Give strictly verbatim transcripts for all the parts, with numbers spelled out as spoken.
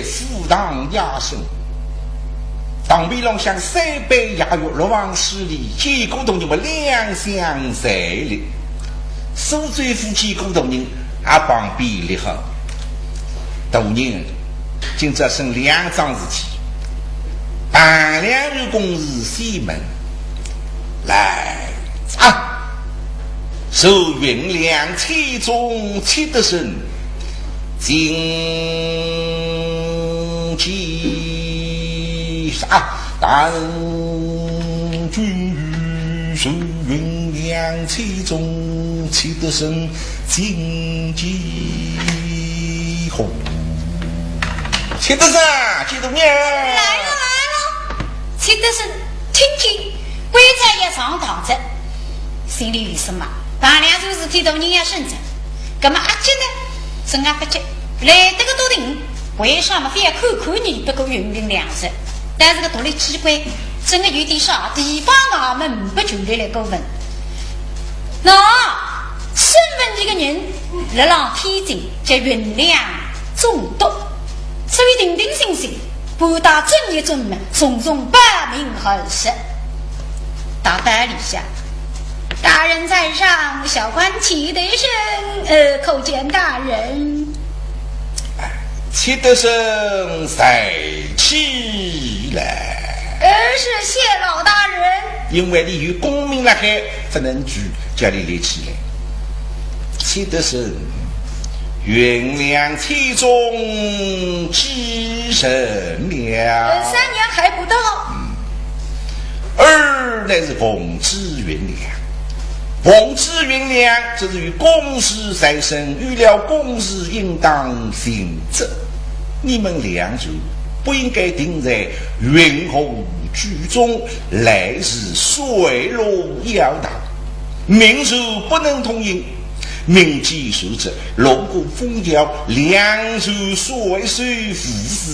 府堂雅舍，堂边浪向三杯雅乐，六房书里，见过大人么两厢三立。苏州府见过大人，也旁边立好。大人，今朝省两桩事体，办两件公事先问。来啊！ 受运粮千总戚德胜进见。啥？但君与受运粮千总戚德胜进见。吼！戚德胜，戚大人。来了，来了。戚德胜听见，跪在一上堂子。 心里有数嘛，办两件事体大人要审着。葛么阿急呢，真也勿急，来得个笃定，为啥么非要看看伊搿个运粮粮食？但是个独立机关，真个有点啥，地方衙门勿就来过问。喏，审问伊个人，辣浪天津叫运粮总督，所以定定心心， 不打正一正门，从容报名而来。大胆一下，大人在上，小官戚德胜，呃，叩见大人。戚德胜站起来。呃，是，谢老大人。因为伊有功名辣海，勿能跪，叫伊立起来。戚德胜， 运粮千总几任了？呃，三年还不到。嗯。尔乃是奉旨运粮。奉旨运粮，这是有公事在身，有了公事应当尽责。你们粮船不应该停在运河居中，来时水路要大， 民船不能通行，民间说着，路过枫桥，粮船水手浮是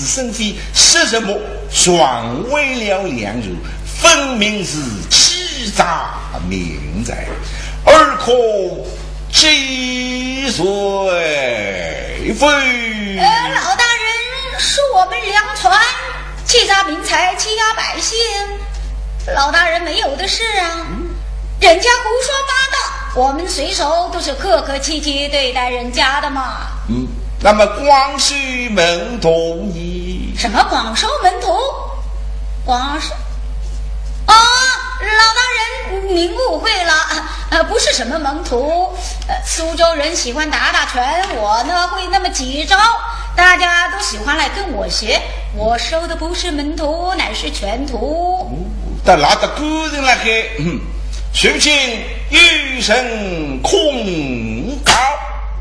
生非，说什么撞坏了粮船，分明是欺诈民财，尔可知罪否？呃，老大人，说我们粮船欺诈民财，欺压百姓，老大人没有的事啊。嗯。 人家胡说八道，我们水手都是客客气气对待人家的嘛。嗯，那么广收门徒呢？什么广收门徒？广收……哦，老大人，您误会了，呃，不是什么门徒，呃，苏州人喜欢打打拳，我呢会那么几招，大家都喜欢来跟我学，我收的不是门徒，乃是拳徒。 但拉得官人辣海，嗯，如今有人控告。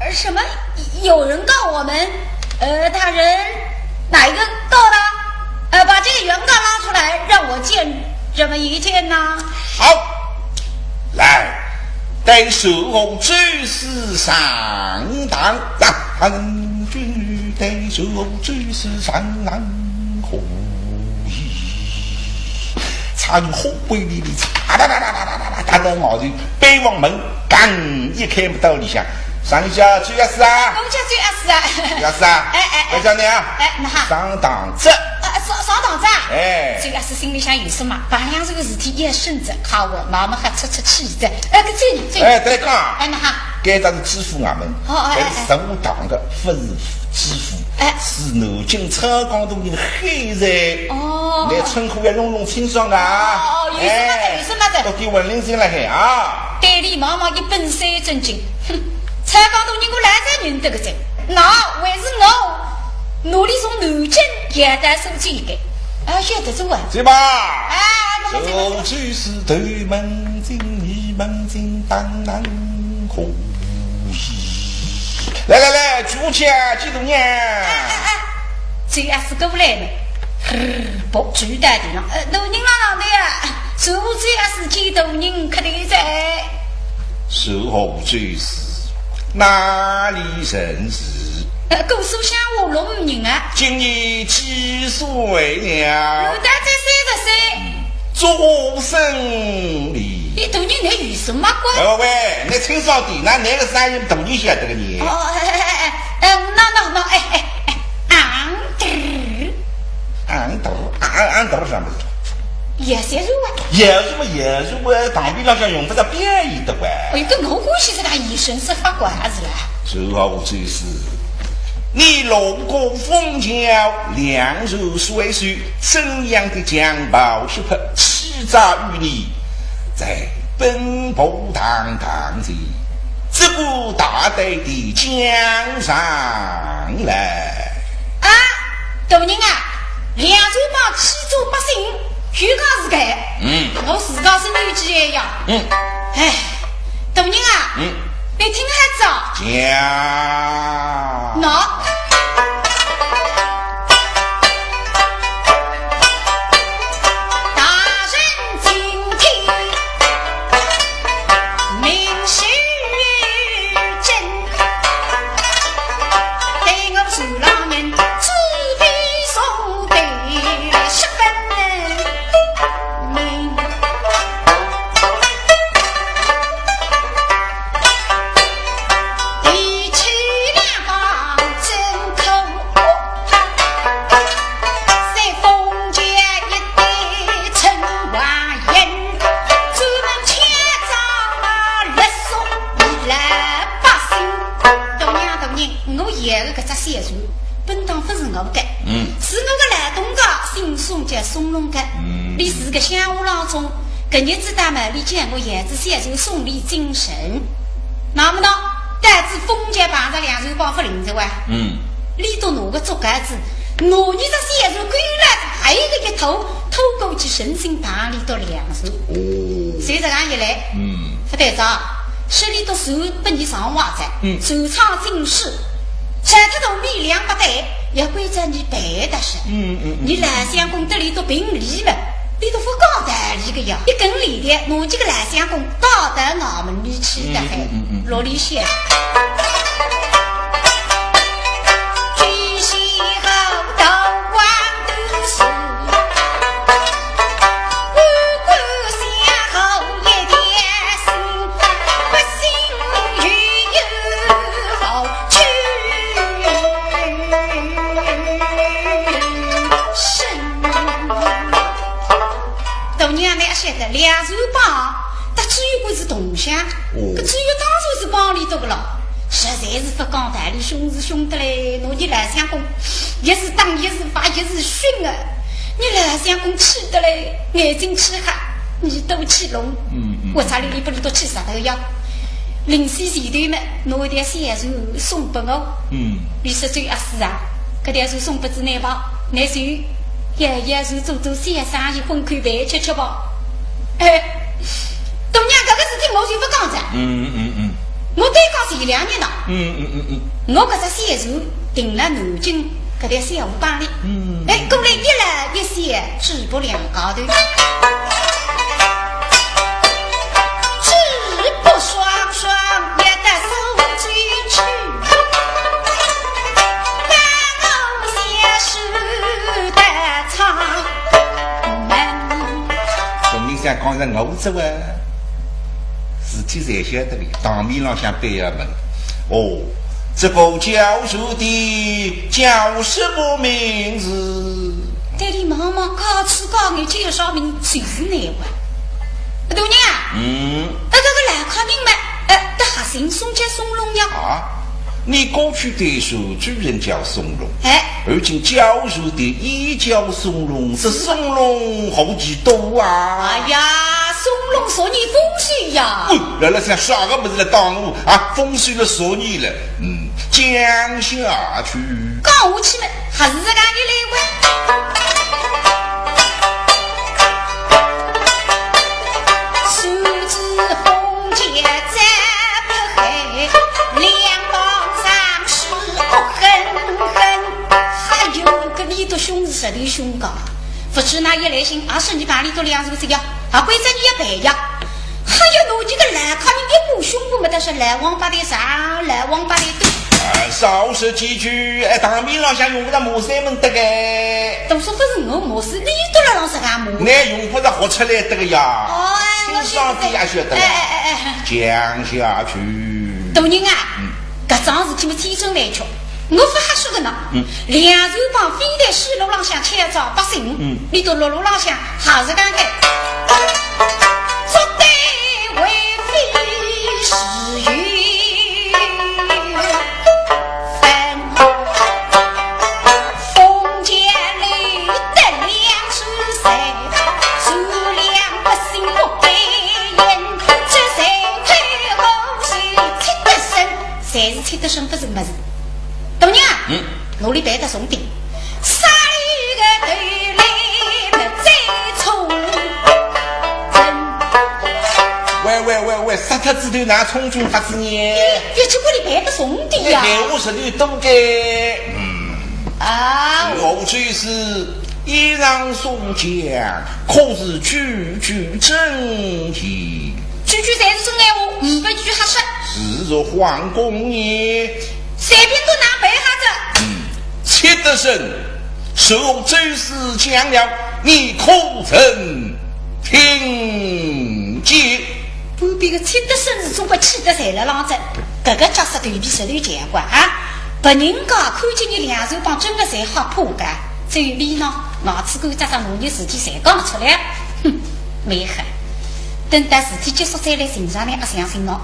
呃，什么？有人告我们？呃，大人，哪一个告的？呃，把这个原告拉出来，让我见这么一见呐。好，来，带受告周氏上堂。啊，君带受告周氏上堂。吼！ 咦，差点昏过去哩，嚓哒哒哒哒哒哒哒，踏到外头，板房门，嘡一开，到里向。上里向周阿四啊？我叫周阿四啊。周阿四啊？哎，哎，哎。我叫你啊。哎，哪哈？上堂子。啊，上，上堂子啊？哎。周阿四心里向有数嘛，办两件事体要审着，看我妈妈还出出气的。哎，搿这，这。哎，对讲。哎，哪哈？该搭是知府衙门，哦，哎，哎，哎。该是上堂个，勿是知府。 哎。是南京超江大人海瑞。哦。倷称呼要弄弄清爽啊。哦，有数目哉，哎，有数目哉。到底文林先辣海啊。对俚望望一本三正经，哼，超江大人我老早认得个哉，哪会是我？哪里从南京调到苏州个？啊，晓得哉啊。是吧？哎，那么这个，这个。苏州是头门进，二门进，当然可以。 来来来，坐下，季大人。哎，哎，哎，周阿四过来了。呼，坐到地浪。呃，大人辣浪头呀，坐，周阿四见大人客气哉。是何周氏，哪里人氏？呃，姑苏乡下龙门人啊。今年几岁了？我大概三十岁。 做生理。倷大人倷有数目个？哎喂，倷清爽点，哪能个声音大人晓得个呢？哦，哎，哎，哎，哎，喏，喏，喏，哎，哎，哎，啊，俺俺倒是啥么子？也是肉啊。也是嘛，也是嘛，当兵浪向用不着表演的哇。哎，搿我欢喜搿个一身是发光是啦。最后就是，你路过枫桥，两手甩手，怎样的强暴失魄，欺诈于你，在奔波堂堂前，这个大胆的江上来。啊，大人啊，两手帮欺诈百姓，就讲是个。嗯。我自家是女婿呀。嗯。哎，大人啊，嗯。你听好仔啊。讲。喏。大人请听，明是真，对我是老门，指的送的十分明。 提起两旁真可恶，在枫桥一带称王爷，专门欺诈勒索老百姓。大人大人，我演的搿只小说，本当勿是我的，嗯。是我个老东家姓宋，叫宋龙个。嗯。伊是个乡下郎中，搿日子到么，伊叫我演仔小说送伊精神。 那么呢，到仔枫桥碰着两手帮勿灵哉哇。嗯。伊笃拿个竹竿子，拿伊只小船勾了，还有个一头，拖过去，神仙碰伊笃两手。哦。所以这样一来，嗯。勿对哉，说伊笃手拨伊伤坏哉，嗯。船舱浸水，拆脱大米两百担，也归着伊赔得是。嗯，嗯，嗯。伊老相公搭伊笃评理了，伊笃勿讲道理个呀，一根链条，拿伊个老相公带到衙门里去的，嗯，嗯，嗯，嗯。落里向。大娘呢，也晓得梁寿邦，搭朱由官是同乡，哦。搿朱由官当然是帮伊笃个了，实在是勿讲道理，凶是凶得来，拿伊老相公，一是打，一是罚，一是训啊，伊老相公气得来，眼睛气瞎，耳朵气聋，嗯，嗯。我查里里拨伊笃气煞脱呀。临死前头么，拿一条小船送拨我，嗯。伊说：“周阿四啊，搿条船送拨仔倷吧，倷就 也也是做做小生意，混口饭吃吃吧。”哎，大娘，搿个事体我就勿讲哉。嗯，嗯，嗯。我对讲前两日呢，嗯，嗯，嗯，嗯。我搿只小船停了南京搿条小河浜里。嗯。哎，过来一老一小，主仆两家头。主仆双双也得送进去。 从你想讲着我这位，事体侪晓得个，当面浪向板要问。哦，这个教授的叫什么名字？对伊望望，搞错搞错，叫啥名字是哪位？大人啊，嗯。搿个老客人嘛，呃，搭还姓宋，叫宋龙呀。啊？ 你过去的船主人叫宋龙，哎。而今教授的也叫宋龙，这宋龙何其多啊！哎呀，宋龙说你风水呀。喂，来了，像啥个物事来当我啊？风水了说你了，嗯，讲下去。讲下去嘛，还是这个一来回。 哎哟，搿里头凶是实头凶个，勿知哪一来信，也是你帮里头两个字呀，也归着你要赔呀。还有侬这个老客人一把凶过么，但是老王八蛋啥，老王八蛋多。哎，少说几句，哎，当面浪向用勿着骂三门得个。都说勿是我骂，是你都辣浪啥个骂？那用勿着学出来得个呀。哦，哎，我晓得。清爽点也晓得了。哎，哎，哎，哎。讲下去。大人啊，嗯。搿桩事体么千真万确，我勿瞎说个呢。嗯。梁山帮非但水路浪向抢劫百姓，嗯。伊到陆路浪向还是干个。作对为非是有分。封建里的粮食谁，数量百姓不被人，这谁推后是七得胜，侪是七得胜，勿是物事。大娘，嗯。我里办得送的，啥一个头来不再冲人。喂喂喂喂，杀脱仔头哪冲冲法子呢？一只锅里办得送的呀。闲话实头多个。嗯。啊。我就是衣裳松绑，可是句句真言。句句侪是真闲话，呒不句瞎说。是若皇宫呢？随便都拿白瞎着。嗯，七得胜，受周师降了，你可曾听见？半边个七得胜是总归气得站了浪着，搿个角色头皮石头见过啊！别人家看见你梁山帮真个侪吓怕个，只有俚呢，牙齿干扎上，拿你事体侪讲出来，哼，蛮狠。等到事体结束再来寻上来，阿相信喏。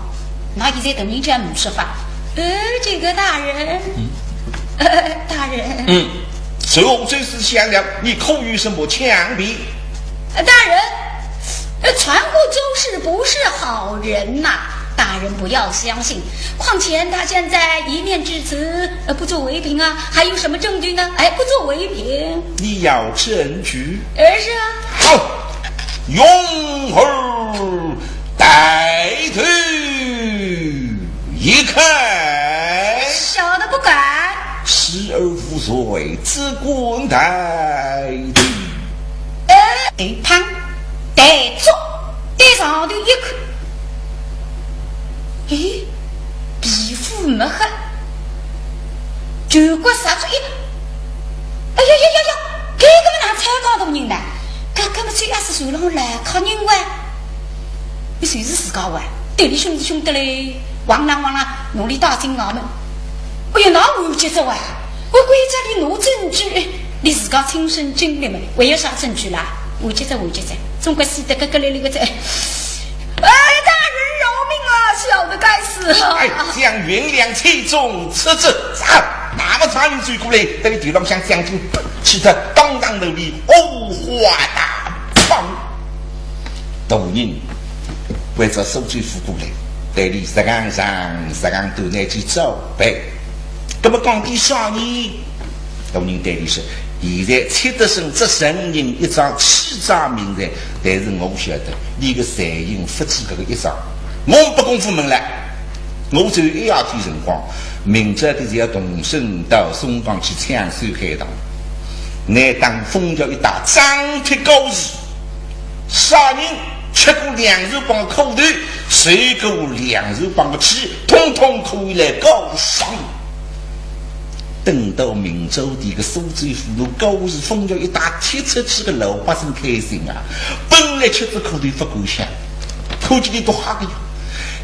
那现在大人家没说法。呃，这个大人，嗯。呃，大人。嗯，随后周师降了，你可有什么枪毙？呃，大人，呃，传过周氏不是好人呐，大人不要相信。况且他现在一面之词，呃，不作为凭啊，还有什么证据呢？哎，不作为凭。你要证据？呃，是啊。好，容我抬头一看。小的不敢。死而无罪，只管抬头。哎，哎，砰，抬足，对上头一看，咦，皮肤没黑，全骨杀出一，哎呀呀呀呀，搿个么哪能参考大人呢？搿个么最要是受了来客人哇，伊就是自家哇，对俚凶是凶得嘞，汪啦汪啦，弄俚带进衙门。哎呀，那完结哉哇！ 我关照俚拿证据，俚自家亲身经历嘛，还要啥证据啦？完结哉，完结哉，总归死得咯咯来来个哉。哎，大人饶命啊，小的该死啊！哎，将运粮车中撤之。啊，那么差人追过来，在地浪向将军气得当场头里五花大绑。大人为着苏州府过来，对俚实梗上，实梗对俚去招待。 那么讲点啥呢？大人对俚说，现在七得胜只承认一桩欺诈命案，但是我晓得，俚个罪行勿止搿个一桩，我勿敢过问了。我只有一夜天辰光，明朝个就要动身到松江去抢修海塘，乃当风桥一带张贴告示， 啥人吃过梁山帮个苦头，受过梁山帮个气，统统可以来告状。等到明朝个苏州府路告示风桥一带贴出去，个老百姓开心啊！本来吃仔苦头勿敢想，看见俚笃吓个呀。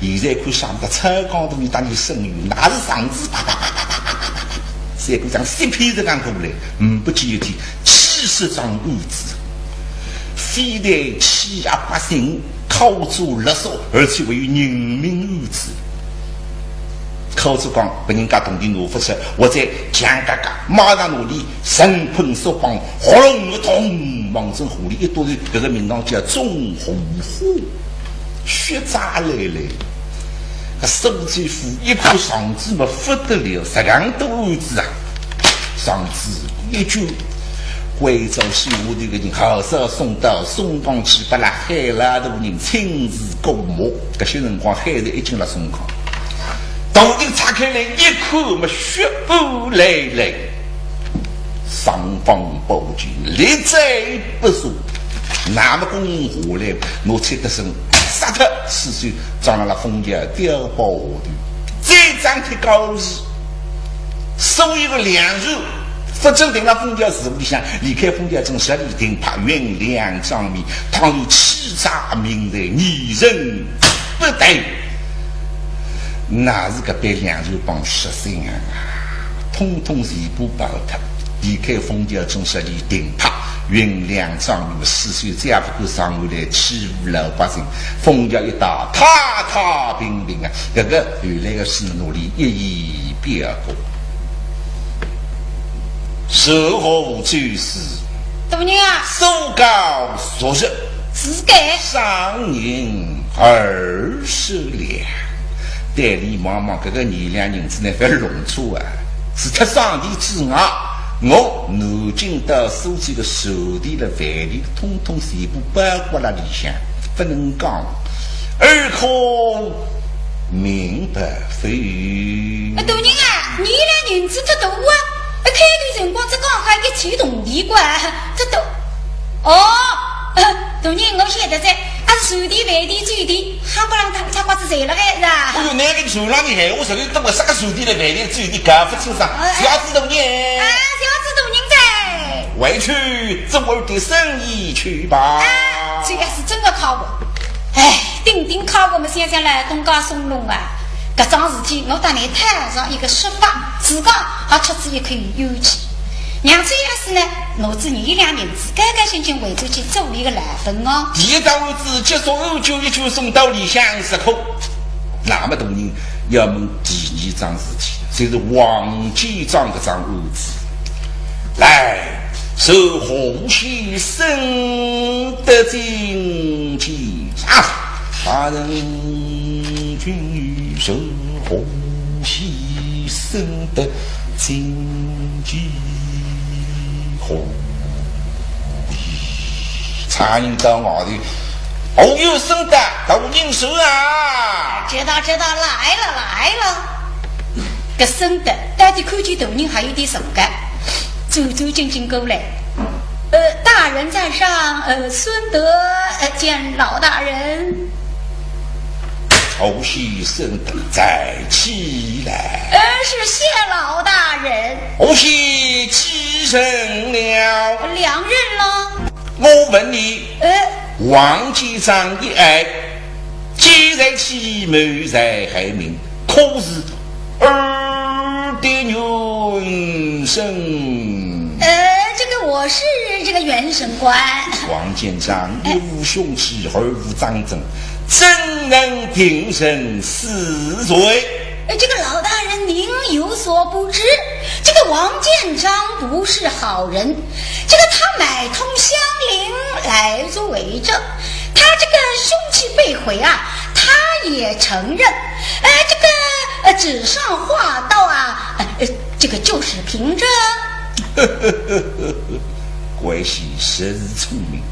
现在看上个操江大人搭俚声援，那是状子啪啪啪啪啪啪啪啪啪，像个像雪片实梗过来，呒不几日天，几十桩案子。 非但欺压百姓，敲诈勒索，而且还有人命案子。敲诈讲，拨人家铜钿拿勿出，或者强嘎嘎，马上拿俚人捆索绑，喉咙一痛，望准河里一丢，搿个名堂叫纵火火，血债累累。 搿苏州府一看状子嘛勿得了，实梗多案子啊！状子一卷，关照手下头个人好生送到松江去，拨拉海老大人亲自过目。搿歇辰光海瑞已经辣松江，大人拆开来一看嘛，血污累累。 尚方宝剑，立斩不赦。那么公下来，拿七得胜杀脱，尸首装辣了枫桥碉堡下头。再张贴告示，所有个粮船勿准停辣枫桥市里向，离开枫桥镇十里停泊，运粮装米，倘有欺诈命案，严刑不贷。那是搿班粮船帮失信啊！统统全部包脱。离开枫桥总司令停派，运粮装备，四处再勿敢上岸来欺负老百姓。枫桥一带太太平平啊，搿个后来个事体哪里一一表过。随后就是大人啊，苏告昨日，是个。赏银二十两。对俚望望，搿个廿两银子呢，覅弄错啊！除脱赏钿之外，我南京到苏州个船钿了、饭钿，统统全部包括辣里向，勿能讲。尔可明白否？啊，大人啊，廿两银子忒多啊！啊，开头辰光只讲好一千铜钿个，忒多。哦，呃，大人，我晓得哉，啊，船钿、饭钿、酒钿，夯不啷当，一塌刮子侪辣海是吧？哎哟，拿个船浪向闲话，实在等我啥个船钿了、饭钿、酒钿搞勿清爽，啊，谢谢大人。啊，谢谢大人哉。回去做我的生意去吧。啊，这个是真个靠我。哎，顶顶靠我们想想来东家松弄啊，搿桩事体我搭倷讨上一个说法，自家也出仔一口怨气。 娘子要是呢，拿仔廿两银子，高高兴兴回转去做俚个老本哦。第一桩案子结束后，就一举送到里向入库。那么大人要问第二桩事体，就是王建章搿桩案子。来，说洪先生得进去啊，大人君说洪 先生得进去。哦，差人到外头，哦哟，沈德，大人说啊。知道，知道，来了，来了。搿沈德到底看见大人还有点神个，走走近近过来。呃，大人在上，呃，沈德，呃，见老大人。 洪先生得在，起来。呃，是，谢老大人。洪先几人了？两人了。我问你，呃，王建章一案，既然起，谋财害命，可是 尔的元神。呃，这个我是这个元神官。王建章一无凶器，二无赃证，怎能定人死罪？呃，这个老大人您有所不知，这个王建章不是好人，这个他买通乡邻来作伪证，他这个凶器被毁啊，他也承认。呃，这个，呃，纸上画道啊，呃，这个就是凭证。关系实是聪明，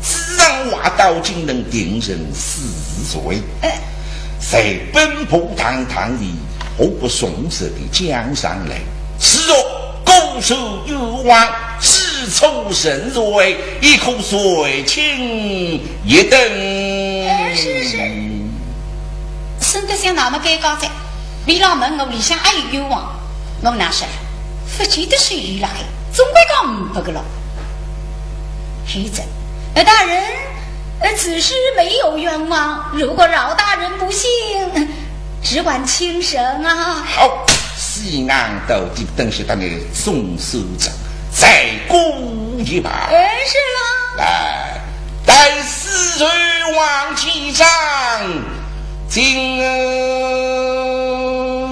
纸上画道竟能定人死罪。呃，在本部堂堂里，何不从实地讲上来？是若 果受冤枉，知错认罪，亦可罪轻一等。哎，是，是。沈德想那么尴尬哉，俚勒问我里向阿有冤枉，我哪说？勿见得是伊勒海，总归讲呒不个咯。是哉，呃，大人，呃，此事没有冤枉，如果老大人不信， 只管轻审啊。好，死硬到底，等歇搭倷总算着，再过一把。哎，是了。来，带死罪王建章进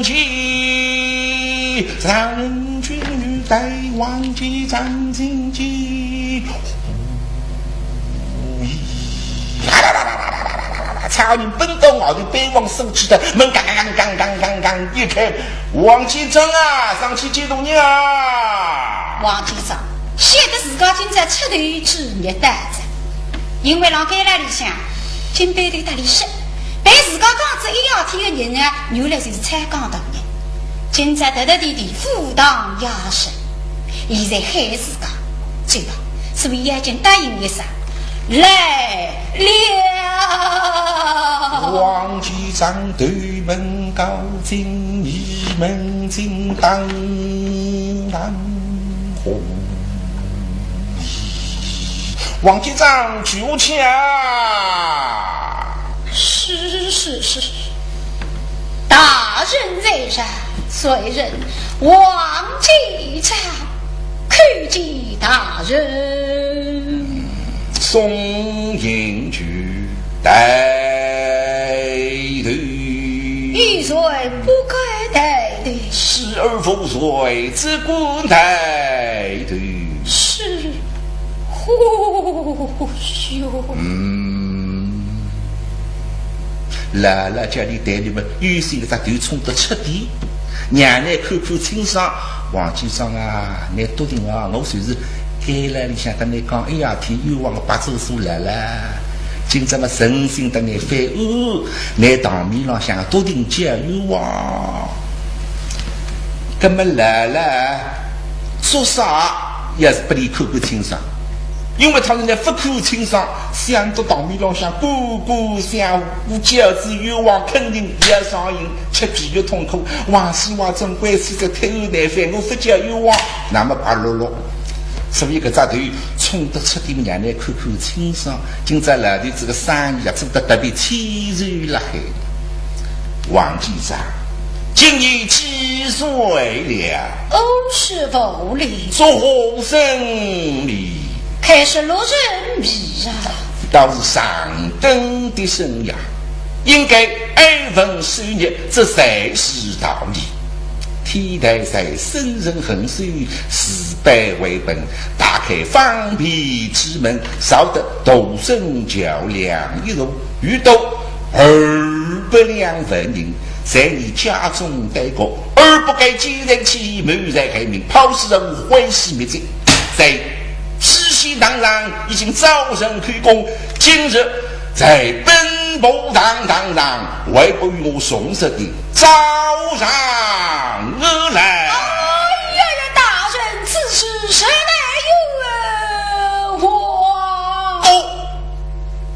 去。让君带王建章进去。 差人奔到外头，板房锁起的，门嘎嘎嘎嘎嘎嘎嘎一开，王建章啊，上去见大人啊。王建章晓得自家今朝出头之日到哉，因为勒监牢里向，金班头搭俚说，被自家讲仔一夜天的人啊，原来就是蔡江大人。今朝特特地地赴堂夜审，现在喊自家，知道，所以已经答应一声， 来了。王建章头门高进，一门进当当红。王建章坐下。是，是，是。大人在上，罪人王继昌叩见大人。宋银举抬头。一岁不该抬头。死而复岁，只顾抬头。是，呼哟。嗯，老老叫俚抬头么，有心个只头冲得出点，让俚看看清爽。王继昌啊，倷笃定啊，我就是监牢里向搭倷讲一夜天冤枉个白做书来了。今朝么诚心搭倷翻案，倷堂面浪向笃定叫冤枉。葛么老老做啥也是拨俚看看清爽。 因为倘若倷勿看清爽，想到堂面浪向官官相护，叫仔冤枉，肯定也要上刑，吃皮肉痛苦，横竖横总归是只推扳难翻，我勿叫冤枉，那么白落落。所以搿只头冲得出点让倷看看清爽，今朝老头子个生意啊，做得特别牵手辣海。王继昌，今年几岁了？五十五里。做何生意？ 开设六人迷啊。倒是上等的生涯，应该安分守业，这才是道理。天台山，圣人恒修，慈悲为本，打开方便之门，造得独生桥梁一座，遇到二百两纹银，在你家中待过，而不该奸人起义，谋财害命，抛尸人物，毁尸灭迹。 在知县堂上已经招人口供，今日在本部堂堂上，还不与我从实地招上而来。哎呀呀，大人，此事实乃冤枉。哦，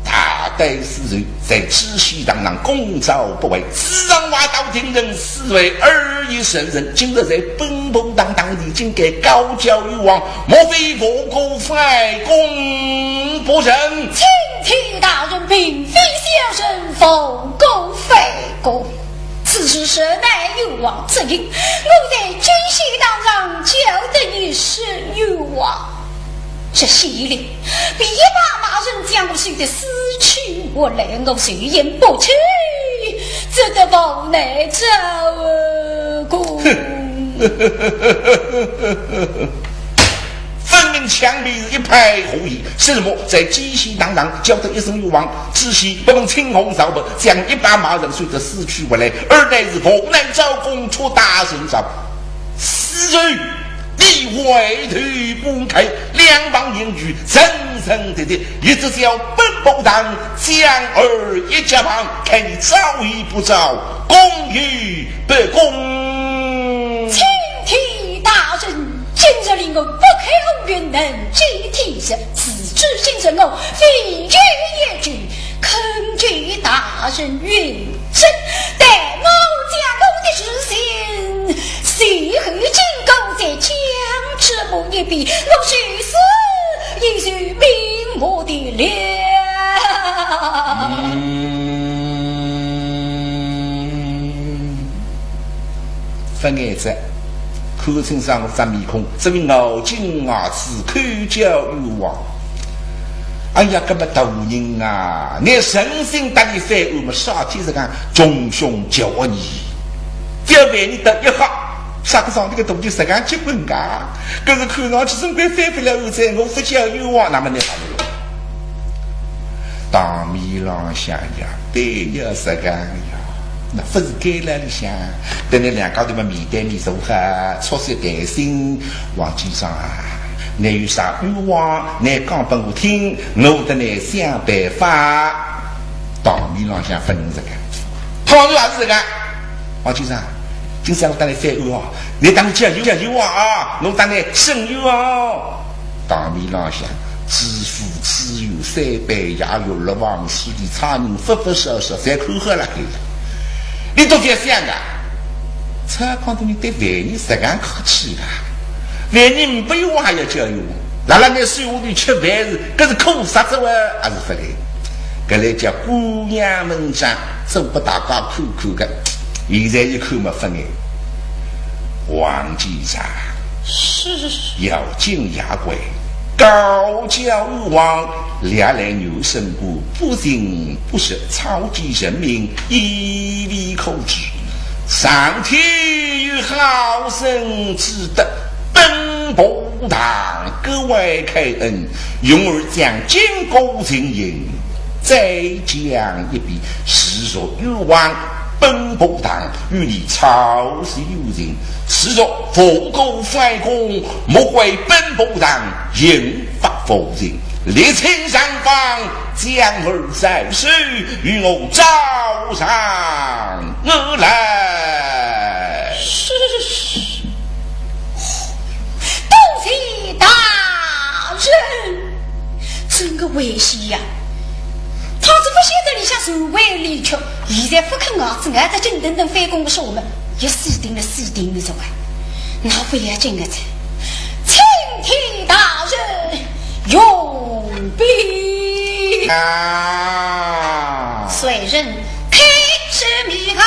大胆私人，在知县堂上供招不讳，私上挖到定人，私为二一圣人，今日在本部堂堂上竟敢高叫冤枉， 莫非无故反供不成？青天大人，并非小人无故反供，此事实乃冤枉之情，我在知县堂上叫得一声冤枉，这县里便一把骂人将我说得死去活来，我谁也不去，只得无奈招供。分明枪毙是一派胡言，是什么在知县堂上叫得一声冤枉，知县不问青红皂白，将一把骂人说得死去活来，而乃是无奈招供，托大人招。私人，你回头不看，两旁邻居层层叠叠，一直叫本部堂将尔一脚旁，看你招与不招，供与不供。青天大人，今日令我不开乌云，能见天日，自知今日我非有一句，恳求大人允准，待我将我的书信，随后经过再将之母一笔，我就死也就瞑目的了。嗯，勿碍哉，看清爽我张面孔，这位咬金牙齿，口叫冤枉。哎呀，搿么大人啊，你诚心搭俚翻案么，啥体是讲穷凶极恶呢？只要万一得一吓，啥个上头个大人实梗结棍噶？搿是看上去总归翻勿了案哉，我勿叫冤枉，那么你好了。 堂面浪向呀，对呀，实梗呀，那勿是监牢里向，等倷两家头么面对面坐好，促膝谈心，王继昌啊，倷有啥冤枉，倷讲拨我听，我搭倷想办法。堂面浪向勿能实梗，堂面还是实梗。王继昌，今朝我搭倷翻案哦，倷搭我叫冤叫冤枉啊，我搭倷伸冤哦。 堂面浪向，知府、知县、三班衙役、六房书吏，差人勿勿少少，侪看好辣海。你倒覅想啊，差讲头倷对犯人实梗客气啊，犯人呒不冤枉也叫冤枉，辣辣倷手下头吃饭是，搿是苦煞哉哇，还是勿来？搿来叫官样文章，做拨大家看看个。现在一看嘛，勿碍。王继常，是。要紧下跪，告教吾皇，历来有什么不敬不实，草菅人命，一理可知。上天有好生之德，本部堂格外开恩，容尔将金鼓琴音再讲一遍，示弱于皇，本部堂与你草菅有情。示弱无故反攻，莫怪本部堂刑罚无情。立请上方，将尔斩首，与我招上而来。是。多谢大人。真个危险呀！倘若勿晓得里向是为理屈，现在勿肯啊，只挨得紧，等等反攻个说我们也死定了，死定了，这个。那勿要紧个哉，青天大人容禀。啊！谁人开这迷行家？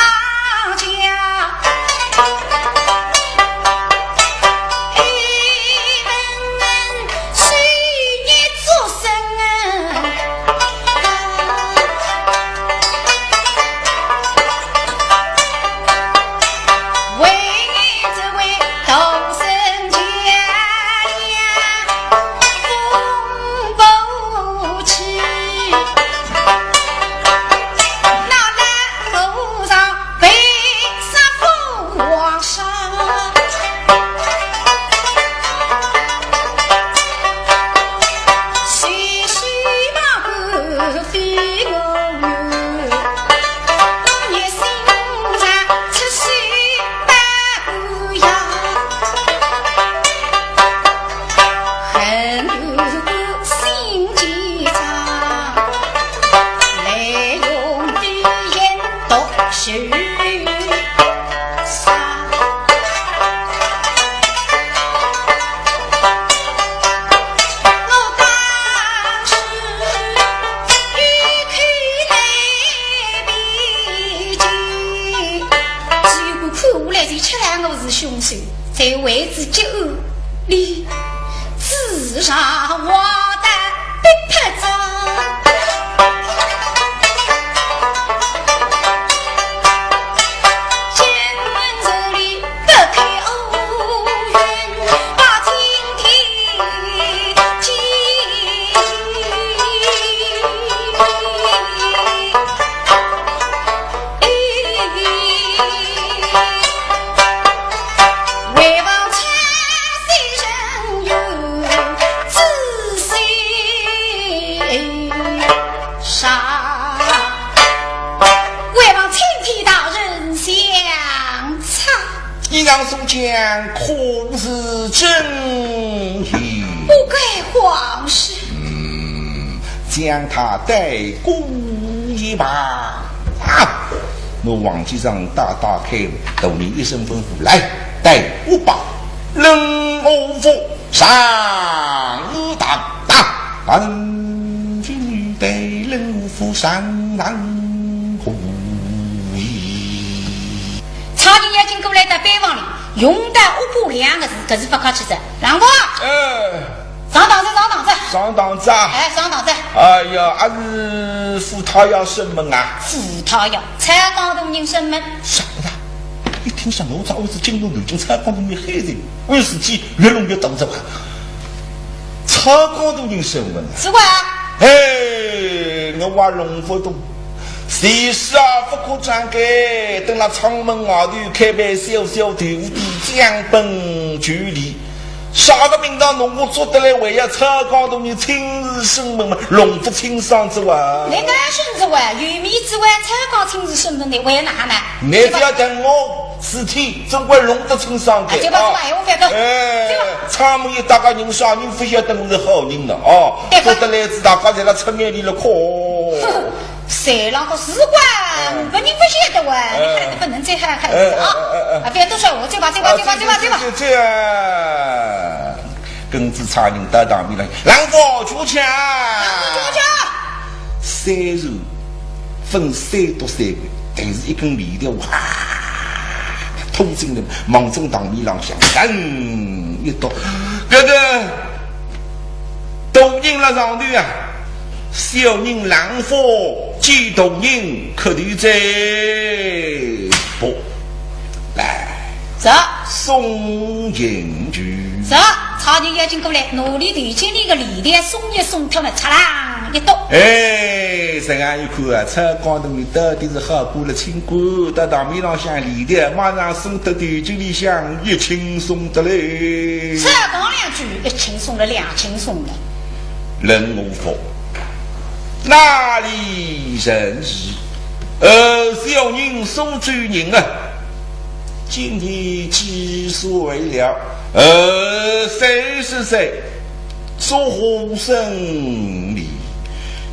将他带过一旁。啊，那王继常大大开悟，大人一声吩咐，来，带我吧。任我府上堂，打，打，今日带任我府上堂，可以。差人要紧过来到班房里，用到“恶霸”两个字，搿是勿客气哉。郎官，哎。 上堂哉，上堂哉。上堂哉。哎，上堂哉。哎呀，阿是府太爷审问啊？府太爷，蔡江大人审问。啥个？一听说我早是金龙头金蔡江大人害人，我事体越弄越大哉哇。蔡江大人审问啊？是哇。嘿，我话弄勿懂。其实啊，勿可张开，等辣窗门外头开爿小小豆腐店，将本就里。 啥个名堂侬我做得来，还要蔡江大人亲自审问嘛，弄勿清爽哉哇。侬哪哼说哉哇，有面子哇，蔡江亲自审问的，为哪哼呢？侬覅等我，事体总归弄得清爽个。啊，对吧，对吧，闲话覅多。哎，对吧？窗门一搭个人，啥人勿晓得我是好人了哦？对吧？做得来是大家侪辣出眼泪了，可。哼， 谁让个事关，嗯。别人勿晓得哇，哎。侬还是勿能再害害事啊。哎，哎，哎，哎。啊，覅多说话，走吧，走吧，走吧，走吧，走吧。哎，对，对，对，对，哎。跟仔差人到堂面浪，郎官求情。郎官求情。虽然分三刀三棍，但是一根面条啊，冲进来，望准堂面浪向，噔一刀，搿个大人辣上头啊，小人冷火见大人磕头再拜。来，是，送进去。是，差人要紧过来，拿俚头颈里个链条松一松脱了，嚓啦一刀。哎，实梗一看啊，蔡江头到底是好官了清官，到堂面浪向链条马上松脱头颈里向一轻松得嘞。蔡江两句，一轻松了，两轻松了。人我服，哪里人氏？呃，小人苏州人啊，今年几岁了？呃，三十岁。 祝贺胜利，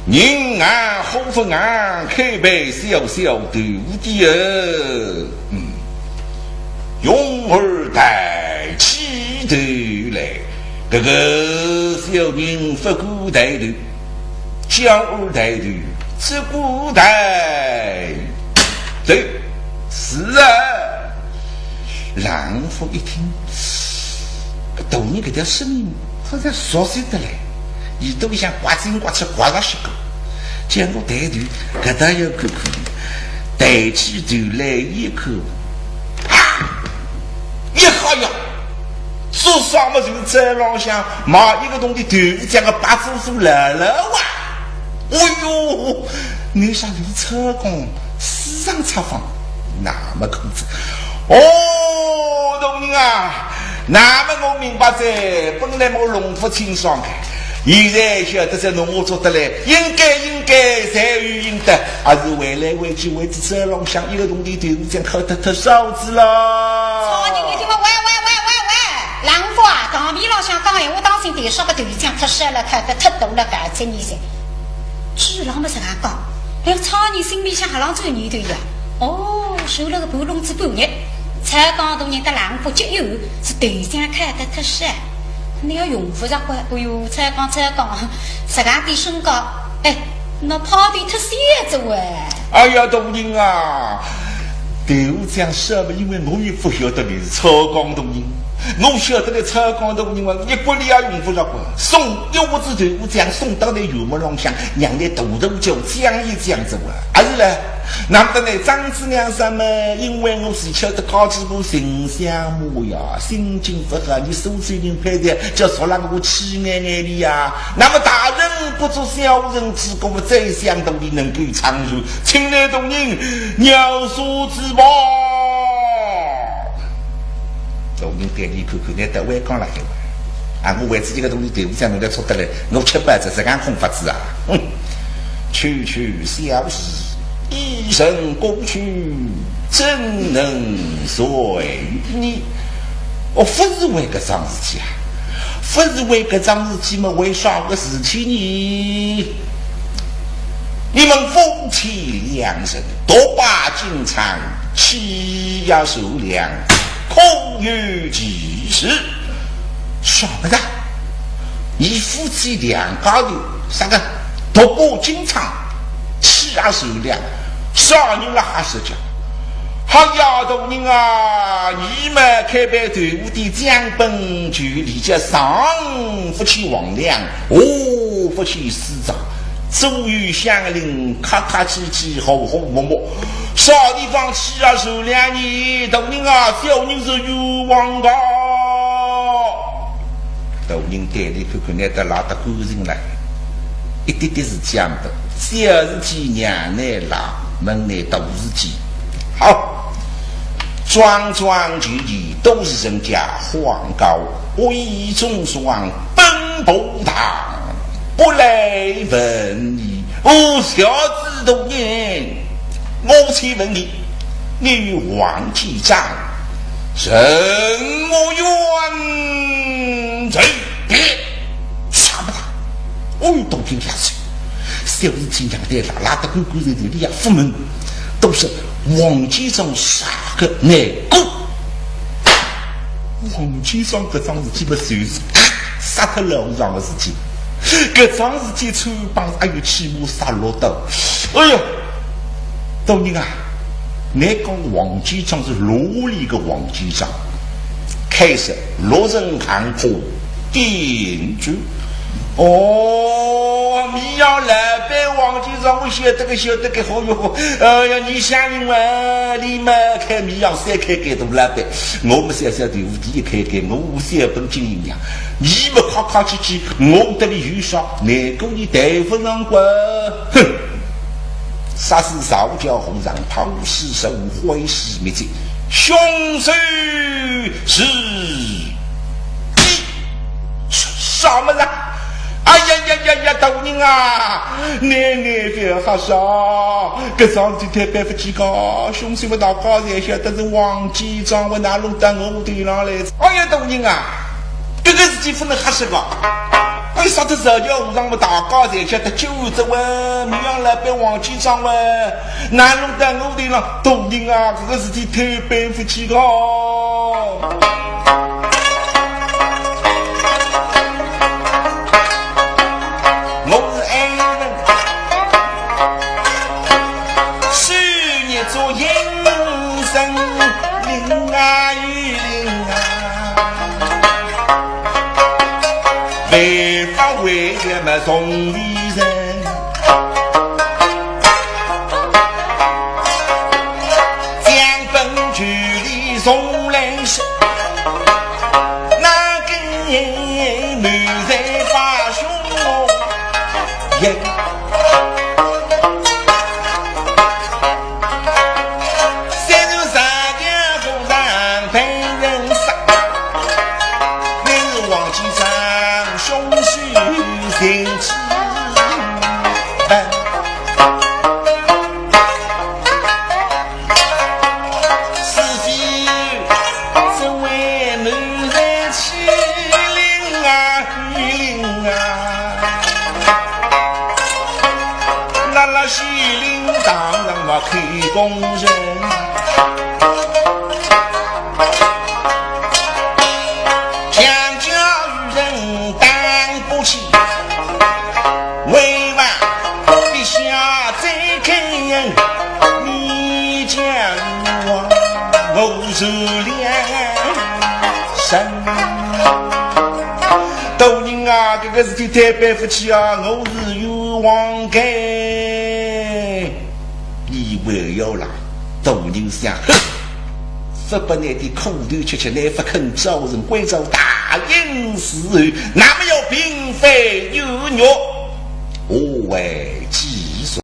人啊，好不啊，开办小小豆腐店儿，嗯，容我抬起头来，搿个小人不敢抬头，叫我抬头，只顾抬头，是啊。 冷福一听，搿大人搿条声音好像熟悉得来，耳朵里向刮进刮出刮着些个，叫我抬头，搿搭要看看，抬起头来一看，啊，一吓呀，做啥么就在浪向买一个铜钿豆腐浆个白夫妇来了哇！哎哟，你啥刘蔡江 私藏采访，那么可知。哦，大人啊，那么我明白哉，本来我弄勿清爽个，现在晓得哉，侬我做得来，应该应该，罪有应得，还是回来回去为仔这浪向一个铜钿豆腐浆敲脱脱少子了。蔡江一听嘛，喂喂喂喂喂，冷福啊，堂面浪向讲闲话当心点，说个豆浆太少了，敲脱脱多了，搿只你噻。 朱郎么实梗讲，哎，蔡江心里向还浪转念头呀。哦，收了个半笼子半日，蔡江大人搭冷福结怨，是豆浆敲得太少，你要用勿着个。哎哟，蔡江蔡江，实梗点身高，哎，那怕得太小子喂。哎呀，大人啊，豆浆少么，因为我也勿晓得你是蔡江大人。 我晓得个蔡江大人嘛，一骨钿也用勿着个，送一屋子豆腐浆送到倷院门浪向，让倷大大叫讲一讲子哇。还是嘞，那么呢，张子娘啥么，因为我是晓得家主婆寻相骂呀，心情勿好，倷苏州人派的叫说了我气眼眼的呀。那么大人不做小人之过，再想道理能够长寿，请倷大人饶恕之吧。 大人对俚看看，倷倒会讲了海话。啊，我为仔一个铜钿豆腐浆弄得出得来，我吃饱仔实梗空法子啊。哼，区区小事，一人过去，怎能遂呢？哦，勿是为搿桩事体啊，勿是为搿桩事体么，为啥个事体呢？ 你们夫妻两人独把金钗欺压受量，可有其事？晓得个，伲夫妻两家头啥个独把金钗欺压受量，啥人辣瞎说教？ 哎呀，大人啊，伲么开爿豆腐店将本就里，叫上勿去黄粮，下勿去丝绸，左右相邻，客客气气，和和睦睦，啥地方欺压受量呢？大人啊，小人是冤枉个。大人对俚看看，倷倒赖得干净了，一点点事体也呒不，小事体让倷赖，问倷大事体。 好，桩桩件件都是人家谎告，我已从上奔波堂，不来问你。哦，小子大人，我且问你，你与王继章什么冤仇？别，啥不啦？哦，都听下去。 小事体让倷赖，赖得干干净净，俚也勿问。都是王继章啥个难过？王继章搿桩事体嘛，就是杀脱老和尚个事体。搿桩事体穿帮还有起码杀六刀。哎哟，大人啊，那个王继昌是哪里个王继昌？开始六人行可点酒。哦，米阳老板王继昌，我晓得个，晓得个，好哟。哎呀，你想嘛，你嘛开米阳三开间大老板，我们小小豆腐店一开间，我小本经营呀。你们客客气气，我这里有啥，难过你谈不上个。哼！ 杀死少教和尚，抛尸首，毁尸灭迹，凶手是你。什么人？哎呀呀呀呀，大人啊，你你别吓煞，搿桩事体太办勿起个，凶手嘛大家侪晓得是王继昌，我哪弄到我头浪来？哎呀，大人啊，搿个事体勿能瞎说个。 为啥这少教和尚么大家侪晓得，就这位米阳老板王继昌喂，哪弄到我头浪？大人啊，搿个事体太办勿起个。我是爱人，是你做人生灵啊，与灵啊。 为法为天么从为人，将本就理从来说，哪个人没在法胸人？ 三十三天和尚被人杀，你是王继昌凶手前妻。是非这位女人欺凌啊，欺凌啊！ 拉拉西林当然嘛开工人，强加于人当不起，为嘛必下再开人？你讲我，我是良人。 大人啊，搿个事体太办勿起啊，我是冤枉个。你还要啦？大人想，哼，勿拨你点苦头吃吃，你勿肯招人，关照大人伺候，那么要平反冤狱。哦喂，